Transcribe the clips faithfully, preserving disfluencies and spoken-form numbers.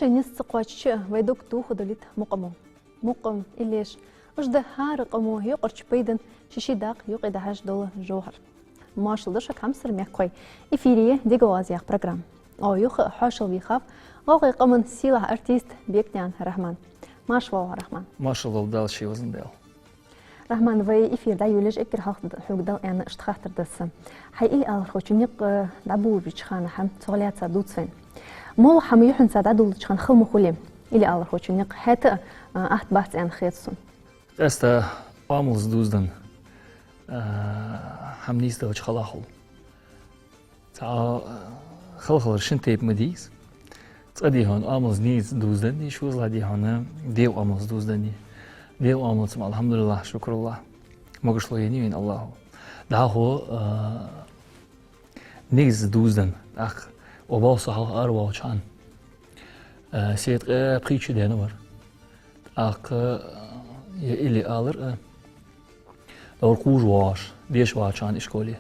Низ ца кхоачача а, вай дог тоха долийт мукъамо. Мукъам, иллеш, уж да хӀара къамо юкъарча пайдан ший-ший дакъа юкъедахьаш дола жовхьар. Моаршал да шуга, хьамсара мехкахой. Эфире «Дега оаз» яха программа. Оаха юха а хьоашалгӀа вийхав гӀалгӀай къаман сийлахь артист Бекдаьна Рахьман. Марша воагӀалва, Рахьман. Маршал долда Дала, ший везан Даьла. Рахьман, вай эфир дӀайолалуш эггара хьалха хьога дала аьнна иштта хаттар да са. Хьай илли алархочун никъ, э, дӀаболабеча хана хьа цох лаьца дувц вайна. Моллагӏа хӀама юххьанца дӀадоладеча хана хала ма хулий илли алархочун никъ, хӀаьта а, э, атта бац аьнна хет сона. Къаьстта оамалца дувзаденна, э, хӀама нийсделча хала хул. Цхьа, э, хала хилар шин тайпа ма дий из. Цкъа, дий хьона, оамалца нийсса дувзаденна, шозлагӀа, дий хьона, Даьла оамалца дувзаденна. Даьла оамалца ма, алхьамдулиллахӀ, шукруллахӀ, могаш лой еннай вайна АллахӀо. ДӀахо, э, нигазца дувзаденна, тӀаккха укх балха со хьалха араваьлча хана, э, се ткъаь пхийтта шу даьнна вар. ТӀаккха, э, е илли алар, э, тховра кхувш воагӀаш, деша вагӀача хана ишколе.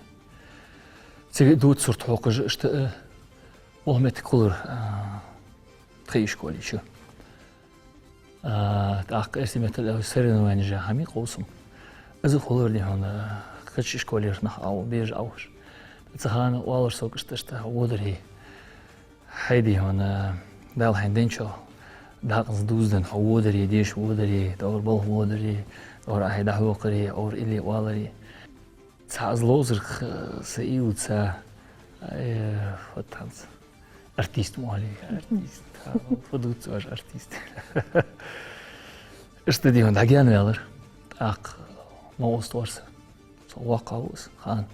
Цига дувца сурт хьокхаш иштта, э, укх моттиг хулар, э, тха ишколе чу. А, тӀаккха эрсий меттала аьлча соревнованеш яха хӀама я-кх укхаза. Из хулар, дий хьона, кхыча ишколера нах Ӏов, бежа Ӏовш. Цу хана оалар сога иштта, иштта, хьо водар хье. Хьай, дий хьона, Дала хьайна денначох дакъанца дувзаденна, хьо водар хье, деша водар хье, тховра балха водар хье, тховра Ӏа хьай дӀахьокхар хье, тховра илли оалар хье. Цхьа из ловзарг, э, са уйлаца, э, вот хӀанз артист ма оалий, артист. Фу дувц оаш, артист? Иштта, дий хьона, дӀагаьнаваьлар. ТӀаккха ма ост вар са. Со воккха ва из хана.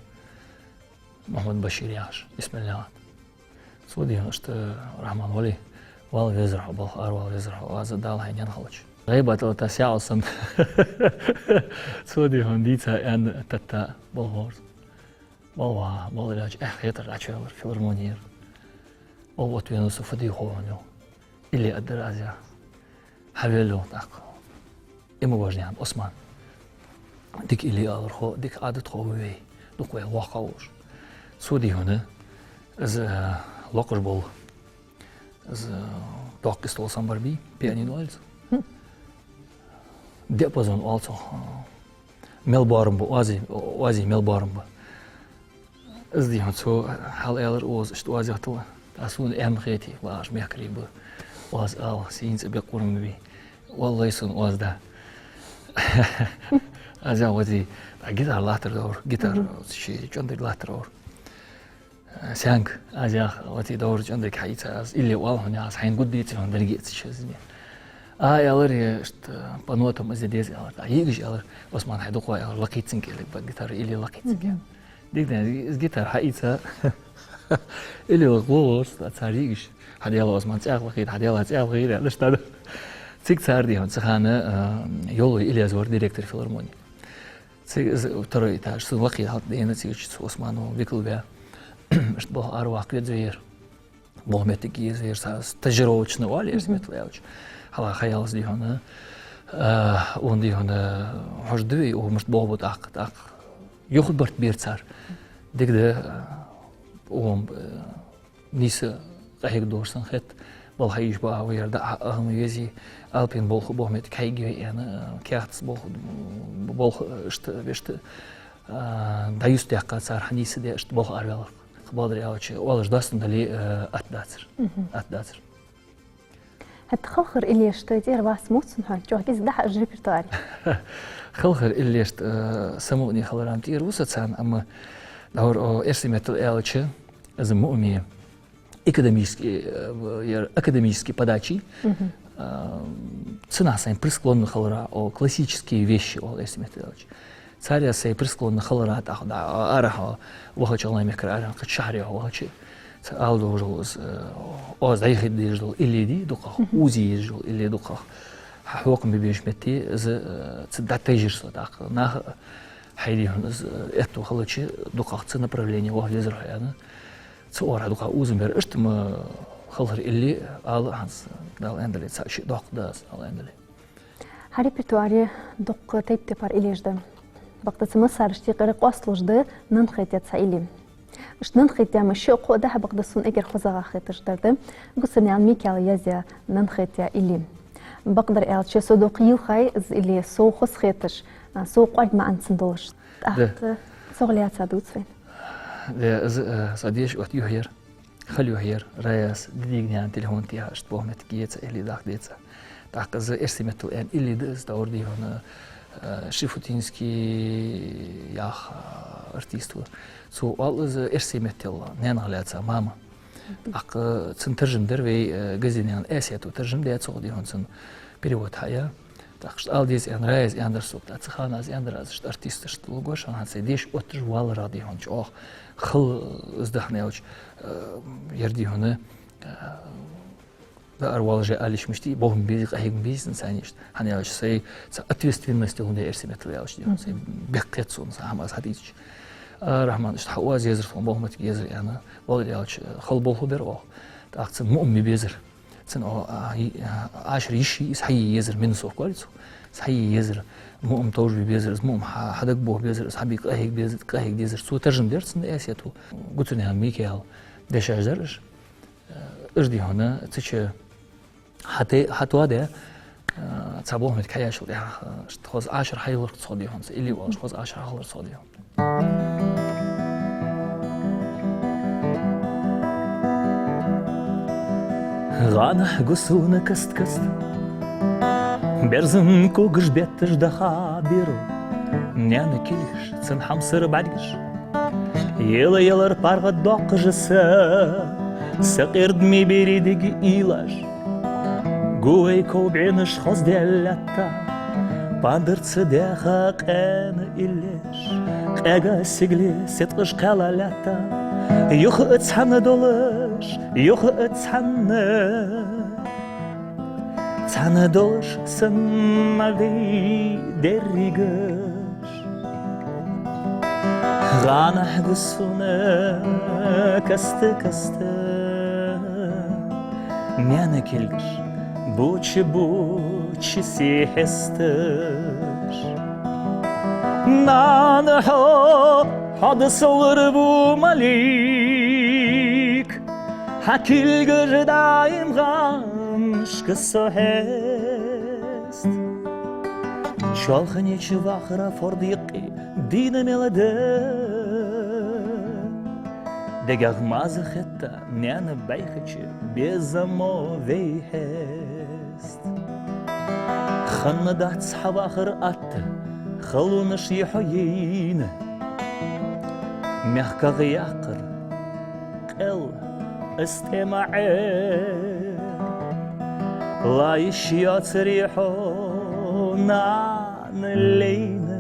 Мухьаммад-Башир яхаш, Исмаилан. Цо, дий хьона, иштта: «Рахьман, вале, вала везар хьо, балха аравала везар хьо, оаз Дала хьайна енна хилча». ГӀайбат ала тасял сан. Цо, дий хьона, дийца аьнна тетта балхара. Бала ваха, бала лелача, эхь хетар дӀачуваьлар филармонера. Оаха оттавенав со, фу де хов хьона, йоах. Илли аргдар аз, яхаш. Хьавелав тӀаккха Имагожанаькъан Ӏусман. Дика илли алархо, дика Ӏадатхо ва вай, дукха вай воккха волаш. Цо, дий хьона, из, э, локхаш бола, из, э, доккха истола санна бар бий, пианино оал цох. Диапазон оал цох, э, мел боарам ба, оазий, оазий мел боарам ба. Из, дий хьона, цо хьалаьлар оаз, иштта оаз яхийтал. ТӀаккха сона аьнна хетий, вагӀаш мехкарий ба. Оаз ала, сийна цӀи бекъа ма бий. Валлахӏи, сона оаз да. Аз яхар, вати, гитара латтар довр, гитара, ший чӀондарг латтар довр. Саьнга, аз яхар, вати, довр чӀондарг хьаийца, аз илли оал хьона, аз хьайна гургдеций хьона, деррига а ца чазине. А, аьлар, е, иштта, по нотам из деза, аьлар. ТӀаккха йиӀигаш аьлар: «Ӏусман, хьай дукха ва, аьлар, лакхийцинг», аьлар, ба, гитара илли лакхийцинг, аьлар. Дика да, из гитара хьаийца, илли лакхлу ворс, а цар йиӀигаш: «Хьа Даьла, Ӏусман, цӀагӀа лакхийта, хьа Даьла, цӀагӀа лакхийта», аьлар, иштта да. Цига цар, дий хьона, цу хана, э, Йовлой Илез вар директор филармонии. Цига из второй этаж, цун лакхе хьалдена, цига чу цу Ӏусмано викал ваь. Иштта балха араваккха веза вар. Боху моттиг еза вар, са стажировочный оал, эрсий меттала аьлча. Хьалха ха яллалца, дий хьона, а, он, дий хьона, хьожаргда вай, о, мишта болх бу тӀаккха, тӀаккха. Юха барт бера цар. Дика да, а, он, а, нийса къахьега долаш санна хет, балха йиш ба, а, вай яр да, а, а, хӀама вези, Алпин болх, боху моттиг хьаергья вай, аьнна, а, каьхатаца болх, болх, а, иштта, вешта, а, дӀаюстадаьккха цар, хьанийса де, иштта балха араваьлар. Кхы бакъдар аьлча, оалаш доастам дале, э, атта дацар. Мгм. Атта дацар. ХӀаьта халхара иллешта тӀера вац муццан хьо, чӀоагӀа кӀезига дӀахьажа репертуаре. Халхара иллешта, э, са мукъане хиларах тӀера ва со царна, амма дӀахьор, о, эрсий меттала аьлча, из мукъаме академический, э, яр академический подачи, мгм, э, цунах сайна присклонна хиларах, о, классические вещи, оал эрсий меттала аьлча. Царех сай присклонна хиларах, тӀаккха дӀа, арахьа вахача, гӀалгӀай мехкара арахьа, кхыча шахьаре вахача, цар ала дезаш дола из, э, оаз дӀайхаде дезаш дола илли дий, дукхагӀа, мгм, узий езаш дола илли дукхагӀа. Хьа хьокхам бе безача метте из, э, цу дӀатайжар со тӀаккха. Наха хьайна, дий хьона, из, э, аьттув хилча, дукхагӀа цу направлене ваха везар хьо, аьнна. Цу оагӀорахьа дукхагӀа узам бер. Иштта ма халхара илли ала хӀанз, Дала аьннадале, цхьа-шиъ доккха да аз, Дала аьннадале. Хьа репертуаре дукха тайп-тайпара иллеш да. Бакъда цу массарашта юкъера къоасталуш да «Нанна хетац» яха илли. Иштта Нанхайтта ма ши-кхо да хьа бакъда сона эггара хозагӀа хеташ дар да Гусарнаькъан Микаила яздаь Нанхайтта илли. Бакъдар аьлча, со дукха йилхай из илли, сов хоза хеташ, а, сов кӀоарга маӀан цун долаш. Да. ТӀаккха цох лаьца дувца вайна. Да, из, э, са деша отта юхьа яр. Хала юхьа яр, Раяс, Дидигнаькъан телефон тӀа иштта боху моттиг еца, илли даха деца. ТӀаккха из эрсий меттала аьнна илли да из, товр дий хьона, э, Шифутинский яха, э, артист ва. Цо оал из эрсий меттала, наьнах лаьца, мама. ТӀаккха цун таржам дар вай, э, Газинаькъан Асета таржам даь, цох дий хьона цун перевод хьаяь. ТӀаккха иштта ала деза аьнна, Раяза аьннадар сога. ТӀаккха цу хана аз аьннадар, аз иштта артисташта лугош, хӀана сай деша отташ валарах дий хьона чӀоагӀа хала из да, хӀана аьлча, э, яр дий хьона, э, даар валаже алиш мишта, бохам беза, къахьегам беза цунца иштта. ХӀана аьлча сай цхьа ответственность хӀунда эрсий меттала аьлча дий хьона, сай бехк хет сона, са хӀама аз хьадийцача. А, Рахьман, иштта хьа оаз езар тхона, боху моттиг езар аьнна, валар аьлча, хала болх бер оаха. ТӀаккха цун муъми безар. Цун, о, а, и, а, ашар йиш йий, из хьае езар, минусовка оал цох. Из хьае езар, муъми товш бе безар, из муъми хьа-, хьадагабохабе безар, из хьабе къахьега безар, къахьега дезар. Цо таржам даьр цунна Асета. Гусарнаькъан Микаила дешаш дар уж. Э, уж дий хьона, цу чу хьате-, хьатоаде, э, цхьа боху моттиг хьаяьчул тӀехьагӀа, э, иштта хоза ашар хьахилар цох дий хьона, цу илли оалаш хоза ашар хьахилар цох дий хьона. ГӀанахьа гу сона каст-каста, берзан когаш бетташ даха берал, наьна кулгаш, цун хьамсара бӀаргаш. Ела-елар паргӀатдоаккхаш са, са къердаме берий дегӀ уйлаш. Гу вай ков бӀенаш хоздаь лаьтта, пандарца даьха къаьна иллеш. Къаьга сигале седкъаш кхаьла лаьтта, юха а цхьана долаш, юха а цхьана. Цхьана долаш санна вай дерригаш. ГӀанахьа гу сона каста-каста, наьна кулгаш боча-боча сий хьесташ. Нана, хьо, хьо да со лораву малик, хьа кулгаш даим гӀанашка со хьест. Чоалхане чу вахара форда юкъе дийна мел да. ДегӀах маза хетта наьна бӀайхача безамо вай хьест. Ханна дац хьа вахар атта, халонаш я хьо яйна. МехкагӀа яккхар къел, из тӀема Ӏе. Ла йиш йоацаре хьо нана лайна.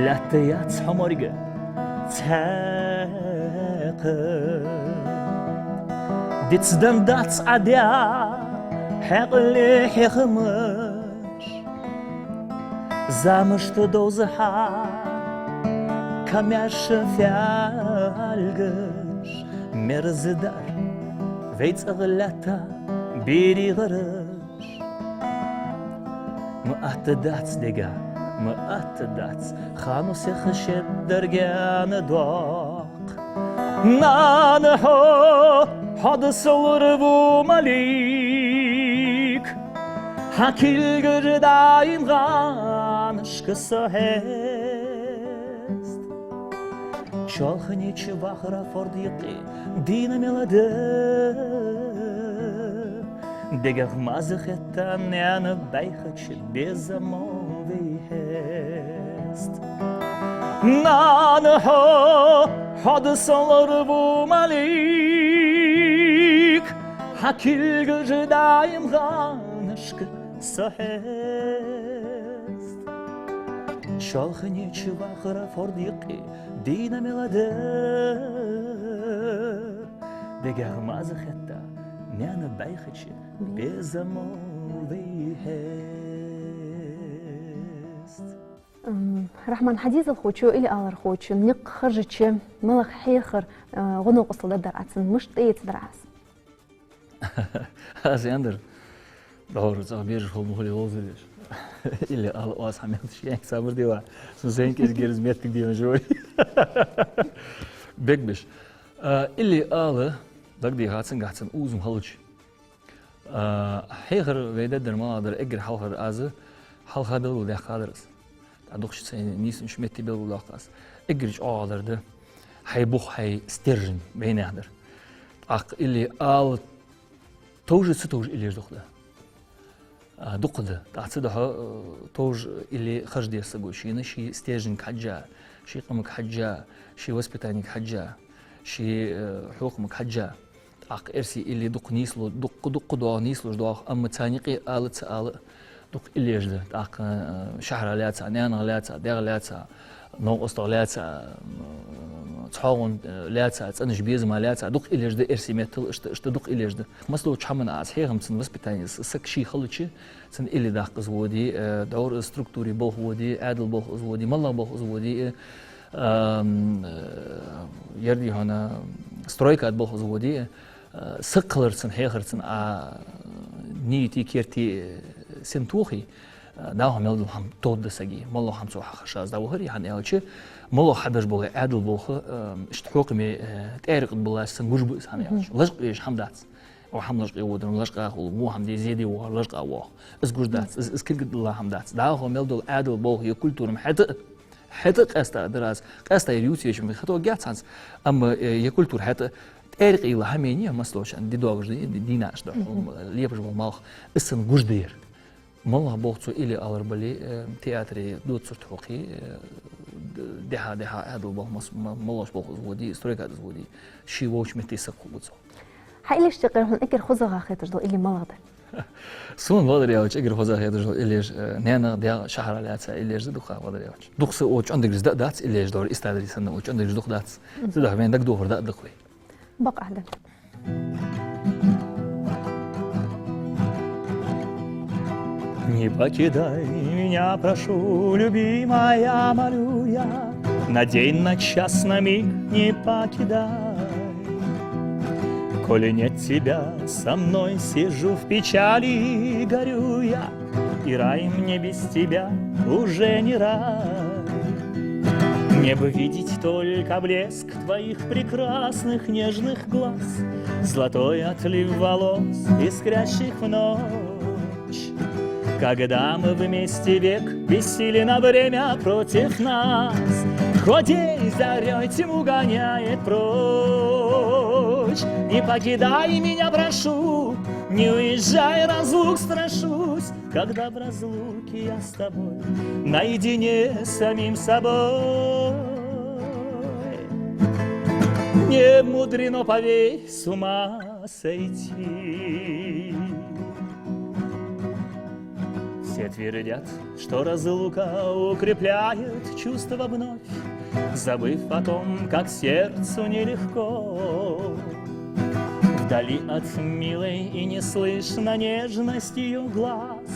Лаьтта яц хьо морга цхьаькха. Дицдан дац Ӏа даь хьаькъале хьехамаш. Замашта довза хьа камаьрша фаьлгаш. Мерза дар вай цӀагӀа лаьтта берий гӀараш. Ма атта дац дегӀа, ма атта дац ханусех шеддар гаьна доккха. Нана, хьо, хьо да со лораву малик, хьа кулгаш даим гӀанашка со хьест. Чоалхане чу вахара форда юкъе дийна мел да. ДегӀах маза хетта наьна бӀайхача безамо вай хьест. Нана, хьо, хьо да со лораву малик, хьа кулгаш даим гӀанашка со хьест. Чоалхане чу вахара форда юкъе дийна мел да. ДегӀах маза хетта наьна бӀайхача безамо вай хьест. М, Рахьман, хьа дезалхочо или алархочо никъ хержача, малагӀа хьехар, э, гӀо-новкъостал дергдар Ӏа цунна, мишта тӀаэцаргдар Ӏа из? Аз аьннадар, дӀахо цӀагӀа бераш хила ма хулий ловзадеш. Или ала оаз хьа мел шен самар дила. Сона сайна кӀезига ераз моттиг дийна жой. Бегаш. А, илли ала дагадеха цунга, цун узам хилча. А, хьехар вай деддар малагӀа дар, эггара хьалхара аз хьалха белгалдаьккхадар аз. ДӀадукхача цхьан нийсача метте белгалдоаккх аз. Эггара чӀоагӀа дар да хьай бух, хьай стержень вайнаьха дар. ТӀаккха илли ала товш а, ца товш а илли еш дукха да. А, дукха да. ТӀаккха цудухьа, э, товш а илли харжа деза саго шийна, ший стерженьга хьежжа, ший къамага хьежжа, ший воспитанега хьежжа, ший, э, хьехамага хьежжа. ТӀаккха эрсий илли дукха нийслу-, дукха, дукха доагӀа, нийслуш доагӀа, амма царна юкъе ала, ца ала, дукха илли еш да. ТӀаккха, э, шахьара лаьца, наьнах лаьца, дегӀ лаьца, новкъостах лаьца, м, цхьоагӀонна, э, лаьца, цӀенача безама лаьца, дукха илли еш да эрсий меттала, иштта, иштта дукха илли еш да. Масала долча хӀаман аз хьехам, цун воспитани, с-, саг ший хилча, цун илли даккха из воде, э, дӀора из структуре болх воде, Ӏаьдала болх из воде, моллагӀа болх из воде, э, ам, э, ер дий хьона, стройкада болх из воде, э, саг хилар цун, хьехар цун, а, нийти, керти, э, сенна тохе, э, дӀахо мел дола хӀама тоъаргда сага, моллагӀа хӀама цо хьахьош из дӀавахар, хӀана аьлча, моллагӀа хьабеш бола Ӏаьдала болх, э, иштта хьехаме, э, тӀарикъат болаш санна гуш ба из, хӀана аьлча. Мгм. Лачкъа еш хӀама дац. Укх хӀама лачкъа водар, лачкъа хул, во хӀама де, зе де воагӀар, лачкъа воагӀа. Из гуш дац, из, из кулгалдала хӀама дац. ДӀахо мел дола Ӏаьдала болх е культура-м хӀаьта а, хӀаьта а къаьстта дар аз, къаьстта ер ювцаш ма хетаргьяц хӀанз. Амма, э, е культура хӀаьта а, тӀарикъийла хӀама енна, масала шоана ди доагаш да, ди-, дийнахьа да, мгм, лепаш бола малх, из санна гуш да ер. МоллагӀа болх цо илли алар бале, э, театре доцурт хьокхе, э, д-, дехьа-дехьа Ӏаьдала болх, мас-, ма-, моллагӀча болх из воде, стройкада из воде, ший воча метте саг хургва цо. Хьа илли еш тӀехьара хьона эггара хозагӀа хеташ дола илли малагӀа да? Сона, бакъдар аьлча, эггара хозагӀа хеташ дола илли еш, э, наьнах, дегӀах, шахьара лаьца илли еш да дукха, бакъдар аьлча. Дукха са цу чӀоагӀа дагадоагӀаш дац илли еш, дӀора эстрадара санна, цу чӀоагӀа дагадоагӀаш дукха дац. Мгм. Цудухьа вайна дагадохар да а дукха вай. Бакъахьа да. Не покидай меня, прошу, любимая, молю я. На день, на час, на миг не покидай. Коли нет тебя со мной, сижу в печали, горю я. И рай мне без тебя уже не рай. Мне бы видеть только блеск твоих прекрасных нежных глаз, золотой отлив волос, искрящих в ночь. Когда мы вместе, век бессилен, а время против нас, хоть день зарёй тьму гоняет прочь. Не покидай меня, прошу, не уезжай, разлук страшусь, когда в разлуке я с тобой, наедине с самим собой. Не мудрено, поверь, с ума сойти. Все твердят, что разлука укрепляет чувства вновь, забыв о том, как сердцу нелегко. Вдали от милой и не слышно нежность её глаз,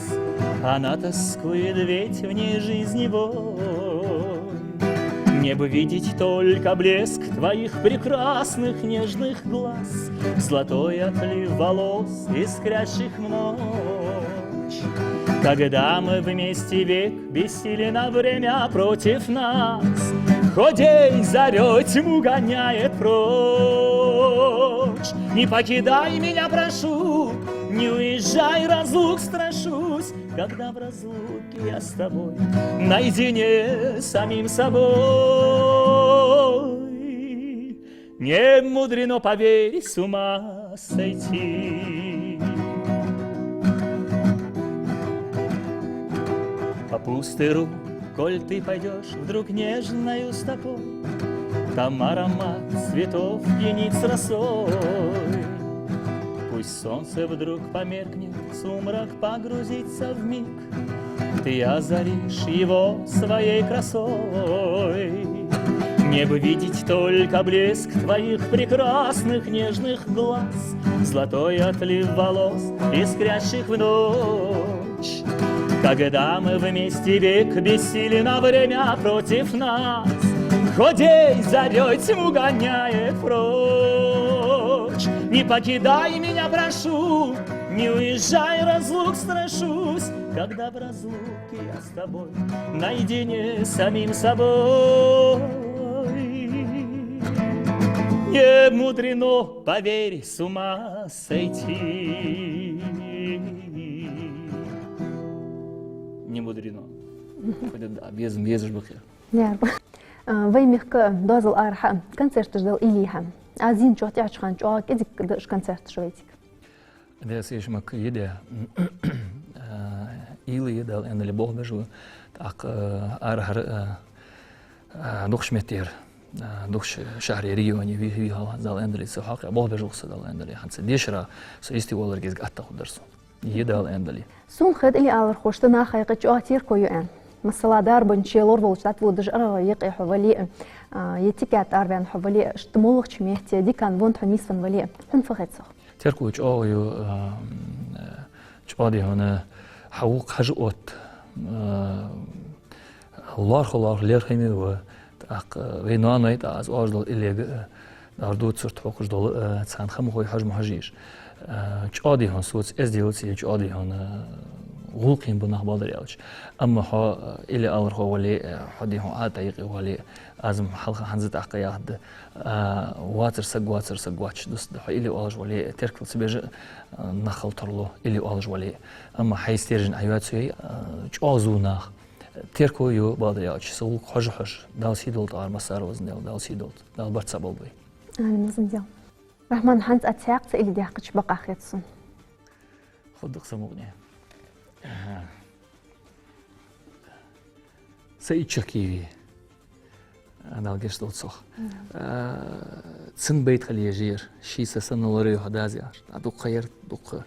она тоскует, ведь в ней жизни вой. Мне бы видеть только блеск твоих прекрасных нежных глаз, золотой отлив волос, искрящих в ночь. Когда мы вместе, век бессилен, а время против нас, хоть день зарёй тьму гоняет прочь. Не покидай меня, прошу, не уезжай, разлук страшусь, когда в разлуке я с тобой, наедине с самим собой. Не мудрено, поверь, с ума сойти. По пустырю, коль ты пойдёшь вдруг нежною стопой, там аромат цветов пьянит с росой. Пусть солнце вдруг померкнет, сумрак погрузится вмиг, ты озаришь его своей красой. Мне бы видеть только блеск твоих прекрасных нежных глаз, золотой отлив волос, искрящих в ночь. Когда мы вместе, век бессилен, а время против нас, хоть день зарёй тьму гоняет прочь. Не покидай меня, прошу, не уезжай, разлук страшусь, когда в разлуке я с тобой, наедине с самим собой. Мудрено, поверь, с ума сойти. Не мудрено. Хоть да, безам, безаш бакъе. Яр. А, вай мехка доазол арахьа концерташ дала уйла я хьа? Аз зийначох тӀехьарча хана чӀоагӀа кӀезига да уж концерташ вайцига. Дес ишмак йиде. А, уйла я, Дала аьннадале, болх беш ва. ТӀаккха, а, арахьара, а, а, дукхача меттера, а, дукхача шахьаре, регионе вий-, вийхала, Дала аьннадале, са хьакъехьа болх беш ва со, Дала аьннадале. ХӀанз дешара со йисте валарга кӀезига атта хургдар сона. Йиде, Дала аьннадале. Сона хет, илли алархошта наха юкъе чӀоагӀа терко я аьнна. Масала, дарбанче лораволча дӀатӀаводаш аргӀа юкъе хьо вале а, е тикет арваьнна хьо вале а, иштта моллагӀча метте дикан вонна хьо нийсвенна вале а, хьона фу хет цох? Терко чӀоагӀа я, а, чӀоагӀа да хьона, хьа гӀулакх хьажа отт, а, лоархӀа-лоархӀа лерхӀаме ва, тӀаккха вай ноаной, тӀаккха аз оалаш дола иллега, а, ар дувцарт хьокхаш дола, а, царна ха ма хой, хьожа ма хьожийша. А, чӀоагӀа да хьона соца, эзделаца, чӀоагӀа да хьона, а, гӀулакхе ба нах, бакъдар аьлча. Амма хьо, а, илли алархо вале а, хьо да хьона ӀотӀа юкъе вале а, аз-м хьалха хӀанз а тӀаккха яхад, а, вацар саг, вацар саг вац дус да, хьо илли оалаш вале а, теркал ца беш а, а, нах хила тарлу, илли оалаш вале а. Амма хьай стержень Ӏойоацайой, а, чӀоагӀа зув нах. Терко я, бакъдар аьлча, са гӀулакх хьожа-хьожа. Дала сий долда тӀагӀар массарел, везан Даьла, Дала сий долда. Дала барт цхьа болба вай. Амин, везан Даьла. Рахьман, хӀанз а цхьаькха цхьа илли даьккхача бакъахьа хет сона. Худдах са мукъане. Аха. Са иччах киви. Дала гешт долда цох. Мгм. А, цун байт хила езар. Ший са санна лораю хьо, дас, яхаш. А, дукха яр, дукха.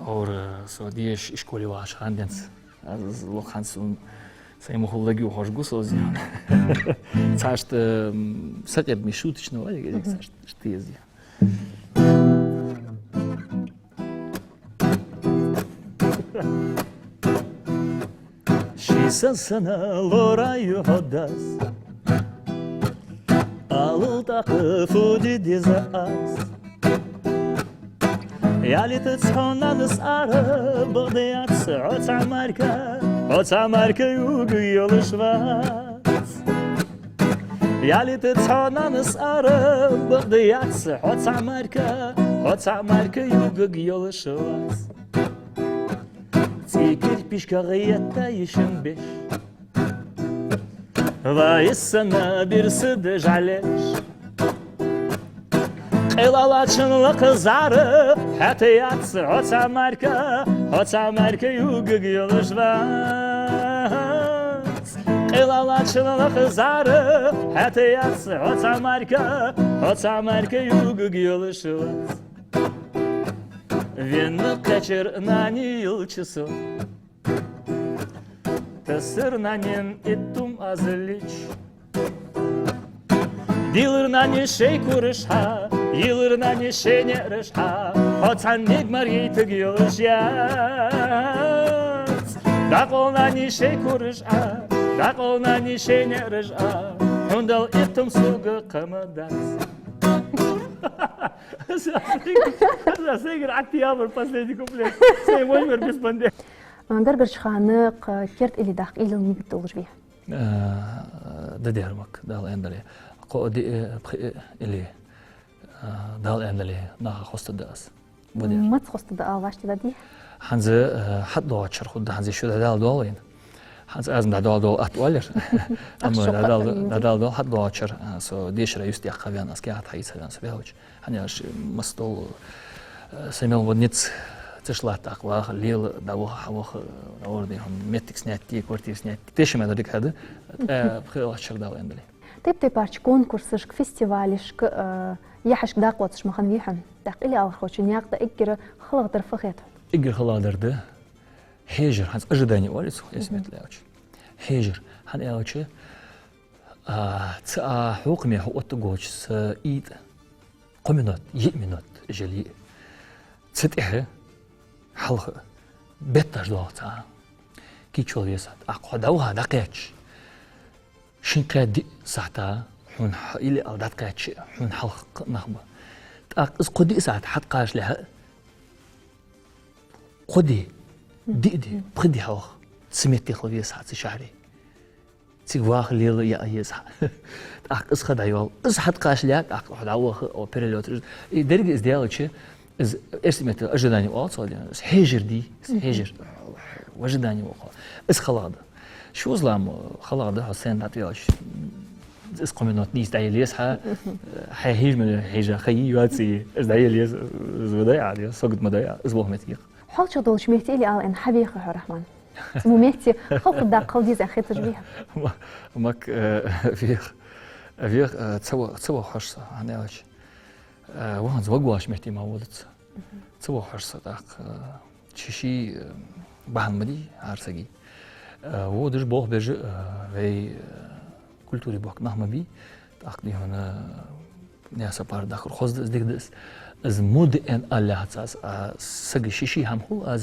Ора со деша ишколе вагӀаш хана денз. Аз лох хӀанз сона сай мухуллаг юхаш гу со зихан. Цхьашта, м, сакъердаме шуточно вале, мгм, цхьашта, шта еза. Ший са санна лораю хьо, дас. Алал тӀаккха фу де деза аз. Ялийта цхьа нанас ара, бакъда яц хьо цхьа мара-кх, хьо цхьа мара-кх юга йолаш вац. Ялийта цхьа нанас ара, бакъда яц хьо цхьа мара-кх, хьо цхьа мара-кх юга йолаш вац. ЦӀий кирпишка гӀетта йишин беш, вай санна бирса дажалеш. Къайла лачун лакха зӀара, хӀаьта яц хьо цхьа мара-кх, хьо цхьа мара-кх юга йолаш вац. Къайла лачун лакха зӀара, хӀаьта яц хьо цхьа мара-кх, хьо цхьа мара-кх юга йолаш вац. Венна кхаьчар нани йолча со. Тассар нанен иттум аз лич. Дийлар нани шей кураш хьа, йийлар нани шей наӀараш хьа, хьо цхьан мег мара яйтаг йолаш яц. ДӀакъовл нани шей кураш а, дӀакъовл нани шей наӀараш а, хьона дала иттум сога кхы ма дац. Са сайгара, са сайгара Ӏатта яьлар последний куплет. Сай вожмар бис банде. А, гаргарча хана кхы керда илли даккха уйла нигат долаш вий? А, да дер мак, Дала аьннадале. Кхо а, диъ а, пхиъ а илли, а, Дала аьннадале, наха хоастаргда аз. Бу дер. Маца хоастаргда ала вӀаштӀехьдаргдий? ХӀанз, а, хьатӀадоагӀача шера хургда, хӀанз шу дӀадала доал вайна. ХӀанз аз-м дӀадала доал атта оалар. Амма дӀадала, дӀадала доал хьатӀадоагӀача шера, а, со дешара юстаяккха ваьнна, аз каьхат хьаийца ваьнна со баьлча. ХӀана аьлча, масса дола, э, са мел ва низ цаш латта, тӀаккха ваха, лела, дӀаваха, хьаваха, дӀаварде хьона, моттиг снять е, квартира снять е. Тешаме дар дика хӀама да, э, пхи лаччар Дала аьннадале. Тайп-тайпарча конкурсашка, фестивалашка, э, яхьашка дакъа лоацаш ма хиннавий хьо? ТӀаккха илли алархочун наькъа тӀа эггара халагӀдар фу хет хьона? Эггара халагӀдар да хьежар, хӀанз ожидание оалий цох, мгм, эсметлаьча. Хьежар, хӀана аьлча, а, цу а хьокхаме хьаоттаргволча са уйта кхо минот, йиъ минот жале а. Цу тӀехьа хьалха бетташ доагӀа цхьа. Кийчо весад. ТӀаккха хьо дӀаваха дӀакхаьчача, шин-кхо-диъ сахьата хьона хьа-, илли ала дӀатӀакхаьчача, хьона хьалха кхы а нах ба. ТӀаккха из кхо-диъ сахьат хьатӀакхачалехьа, кхо ди, диъ ди, пхи ди хьалха цу метте хила веза хьо цу шахьаре. Цига ваха лела яа еза хьа. ТӀаккха из ха дӀайоал. Из хьатӀакхача лаьтта, тӀаккха хьо дӀаваха, о, перелёт. И деррига из даьлча, из эрсий меттала ожидание оал цох, из хьежар дий, из хьежар. В ожидании вахар. Из халагӀа да. ШозлагӀа-м халагӀа да, хьо сцена тӀа ваьлча. Из кхо минот нийса дӀаяла еза хьа, хьай хьежа мел хьежа ха йий, йоаций, из дӀаяла еза, из ма дий, а, сагот ма дий, из болх меттиг. ХьоалчагӀа долча метте илли ала аьнна хьавеха хьо, Рахьман? Цу метте халкъа даккха хила деза хеташ бий хьа? Ма-, мак, э, вех, вех, э, ца ва-, ца ваха хьож со, хӀана аьлча, э, ваханза ваг волча метте ма вода со. Ца ваха хьож со тӀаккха, э, ший-ший, э, бахьан ма дий хӀара сага. Э, водаш болх беш, э, вай, э, культуре боккха нах ма бий. ТӀаккха дий хьона, э, Наьсар-парк дахар хоза да из, дика да из. Из мо да аьнна ала лаьца аз, а сага ший-ший хӀама хул, аз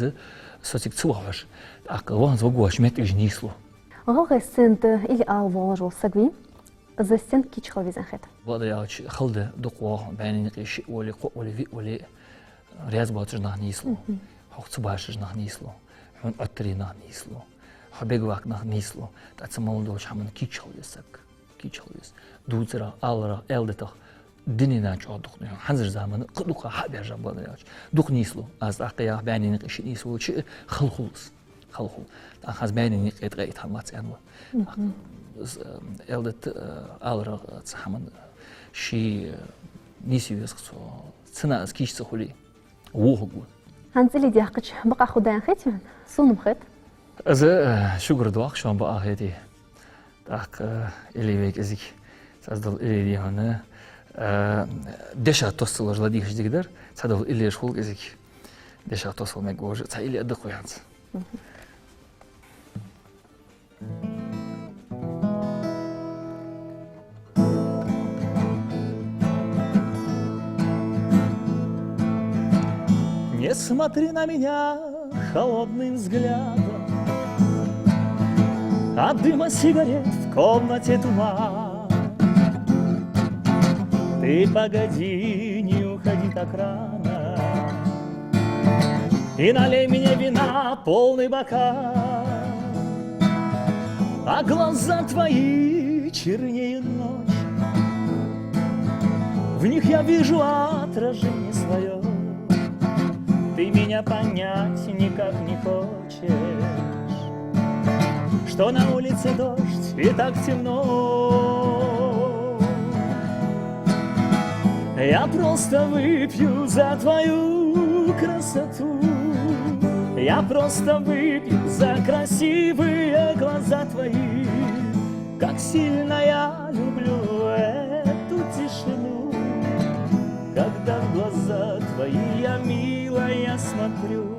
со цига ца ваха хьож. ТӀаккха ваханза ваг волча меттигаш нийслу. ГӀалгӀай сцена тӀа илли ала волаш вола саг вий, из стенга кийча хила веза аьнна хет? Бакъдар аьлча, хала да дукха вола, баьннеи наькъеи шиъ вале, кхоъ вале, виъ вале, раьза боацаш нах нийслу. Хьох ца башаш нах нийслу. Хьона Ӏоттаре нах нийслу. Хьо бегаваккха нах нийслу. ТӀаккха цу мел долча хӀаман кийча хила веза саг. Кийча хила веза. Дувцарах, аларах, аьлдатах. Дунен чӀоагӀа дукха, хӀанзарча заман кхы дукха хьа а баьржа, бакъдар аьлча. Дукха нийслу. Аз тӀаккха яха баьннеи наькъеи шиъ нийслу, чи хала хул из. Хала хул. ТӀаккха аз баьннеи наькъеи ткъаь итт хӀама ца аьннав. ТӀаккха из, э, аьлдатах, э, аларах, э, цу хӀаман, э, ший, э, нийса веза цо. Цунах из кийча ца хуле, вохаргва. ХӀанз илли даьккхача бакъахьа хургда аьнна хет хьона? Сона-м хет. Из, э, шугара доагӀа, шоана бакъахьа хетий. ТӀаккха, э, илли вай кӀезига. Цхьадола илли дий хьона, э, дешах тосса луш ладийгӀача дика дар, цхьадола иллеш хул кӀезига. Дешах тосса мегаргволаш, цхьа илли а даккха вай хӀанз. Не смотри на меня холодным взглядом. От дыма сигарет в комнате туман. Ты погоди, не уходи так рано. И налей мне вина полный бокал. А глаза твои чернее ночи. В них я вижу отражение свое. Ты меня понять никак не хочешь, что на улице дождь и так темно. Я просто выпью за твою красоту. Я просто выпью за красивые глаза твои. Как сильно я люблю эту тишину, когда в глаза твои я, милая, смотрю.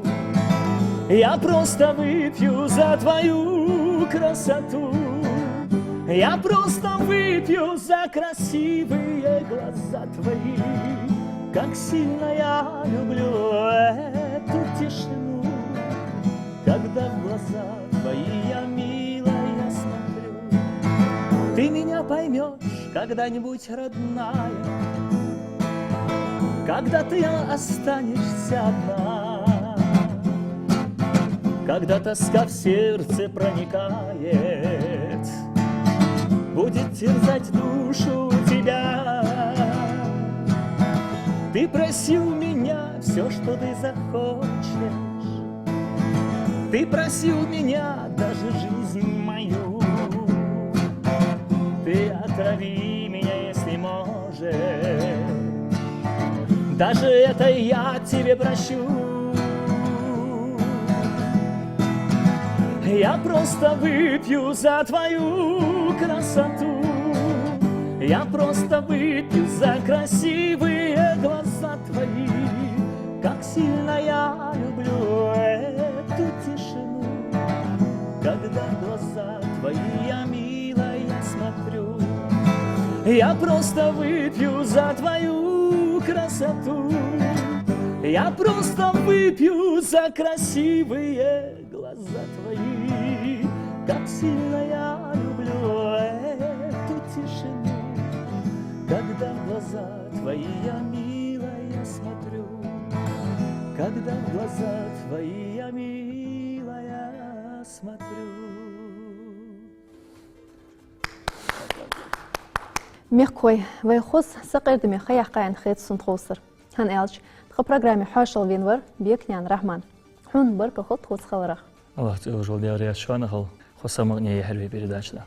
Я просто выпью за твою красоту. Я просто выпью за красивые глаза твои. Как сильно я люблю эту тишину, когда в глаза твои я, милая, смотрю. Ты меня поймешь когда-нибудь, родная, когда ты останешься одна, когда тоска в сердце проникает, будет терзать душу тебя. Ты проси у меня всё, что ты захочешь. Ты проси у меня даже жизнь мою. Ты отрави меня, если можешь. Даже это я тебе прощу. Я просто выпью за твою красоту. Я просто выпью за красивые глаза твои. Как сильно я люблю эту тишину, когда в глаза твои я, милая, смотрю. Я просто выпью за твою красоту. Я просто выпью за красивые глаза твои. Как сильно я люблю эту тишину, когда в глаза твои я, милая, смотрю. Когда в глаза твои я, милая, смотрю. Мехкахой, вай хоза сакъердаме ха яьккха аьнна хет сона тховсара. ХӀана аьлча, тха программе хьоашалгӀа вена вар Беканаькъан Рахьман. Хьона баркал хилда тхоца хиларах. АллахӀ цӀи йолаш вола Даьла раьза хилва шоана, хоза самукъане яхьар вай передача.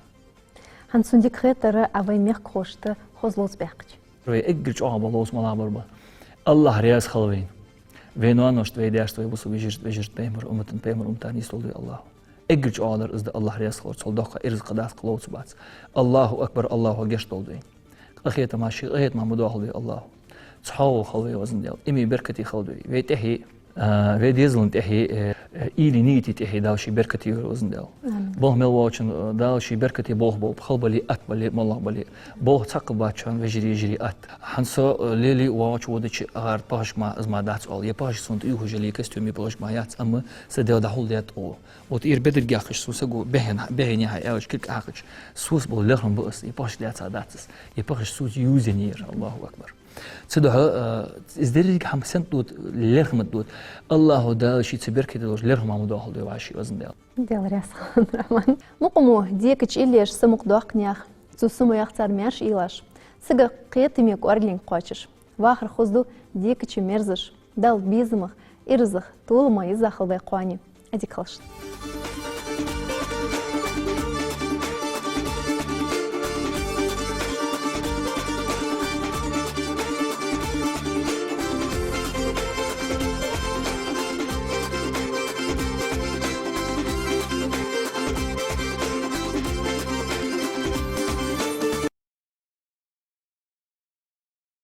ХӀанз сона дика хетар Ӏа вай мехкахошта хоза ловца баьккхача. Вай эггара чӀоагӀа бола ловца малагӀа бар ба? АллахӀ раьза хилва вайна, вай ноаношта, вай даьшта, вай бусалба вежарашта, вежарашта, пайхамара уммата, пайхамара уммата нийсдолда вай АллахӀа. Эггара чӀоагӀа дар из да, АллахӀ раьза хилар, цул доккха ираз кхы дац, кхы ловца бац. АллахӀу акбар, АллахӀа гешт долда вайна. Къахетама, ший къахетама ма доахалда вай АллахӀа. ЦхьоагӀо хилва вай, Везан Даьла, иман, беркате хилда вай. Вай тӀехье, а, вай дезала тӀехье, э, э, уйла, нийят тӀехье Дала ший беркате йойла, Везан Даьла. Амин. Болх мел воацачоа, э, Дала ший беркате болх болба, хала бале, атта бале, моллагӀа бале. Болх цхьаккха бац шоана, вежарий, йижарий, атта. ХӀанз со, э, лелае воагӀача, водача, агӀар похаш ма, из ма дац оал. Е похаш сона тӀаювхаш яле, костюме похаш ма яц, амма са Даьла дӀахьулдаьд оал. Вот ер бедарг яьккхача, сона саго бехен, бехен яхьа аьлча, кулг хьакхача, соца бола лерхӀам ба из, е похаш лаьца дац из, е похаш соца ювзаеннаяр, АллахӀу акбар. Цудухьа, э, из деррига хӀама сенна дода, лерхӀамца дода. АллахӀа Дала ший цу беркате долаш лерхӀам ма доахалда вай, вӀаший, Везан Даьла. Даьла раьза хилва, Рахьман. Мукъа мо декача иллеш самукъадоаккхаш, цу самуех цар маьрша уйлаш, сага кхетаме кӀоаргалонга кхоачаш, вахар хозду декача мерзаш, Далла безамах, иразах, толамах изза хилда вай кхоане. Ӏадика хилда шун.